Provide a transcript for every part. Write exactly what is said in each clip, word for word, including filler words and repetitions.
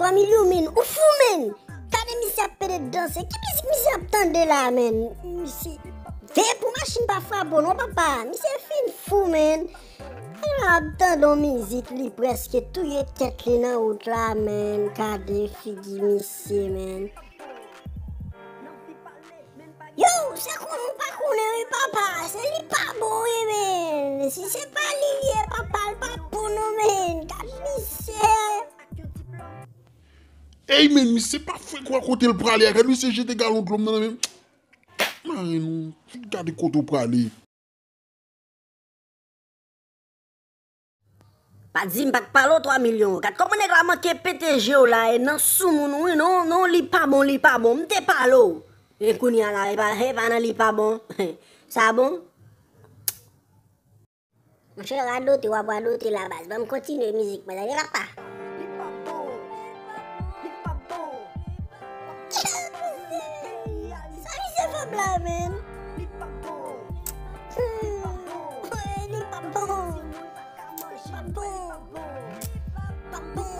Twa milyon, men, ou fou, men. Gade misye ap pede danse. Ki mizik misye ap tande la, men? Misye, veye pou machin pa frape w non, papa. Misye fin fou, men. Li ap tande yon mizik, li prèske touye tèt li nan wout la, men. Gade figi misye, men. Yo, se konnen w pa konnen wi, papa. Se li pa bon wi, men. Si se pa li li ye, papa, l pa bon non, men. Gad misye. Ey, men, misye pa fè kwa kote l prale a. Gad misye jete galon dlo m nan men. Mare nou. Gade kote w prale. Pa di m pa t pale w twa milyon. Gad kòman nèg la manke pete je w la, e nan soumoun wi, non, non, li pa bon, li pa bon. M te pale w. E kounye a la, e pa, e pa nan li pa bon. Sa bon? Monchè, radote, w ap radote la, baz. Ban m kontinye mizik mwen, tande papa. Sa misye fè la, men? Hmm. Li pa bon. Li pa bon. Li pa bon.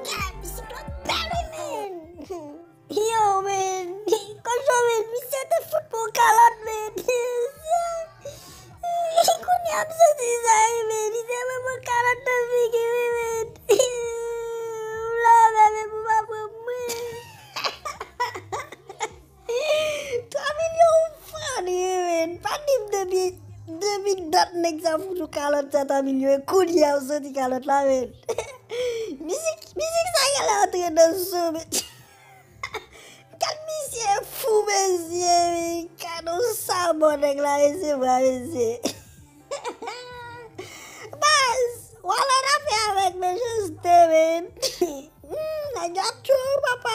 Gad, misye twò bèl, men. Yo, men. Kochon, men. Misye te fout mwen kalòt, men. Kounye a m santi sa, wi, men. Misye mete yon kalòt nan figi m, wi, men. M lave men pou pa pran mwen. Twa milyon ou funny, wi, men. Pa di m depi, depi dat nèg sa fout ou kalòt sa twa milyon, e kounye a ou santi kalòt la, men. Mizik, mizik sa genlè antre nan zo, men. Gad misye fou, mesye, men. Gad yon sabò nèg la resevwa, mesye. Baz, w al ann afè avèk mechanste, men. Hmm, nèg la cho, papa.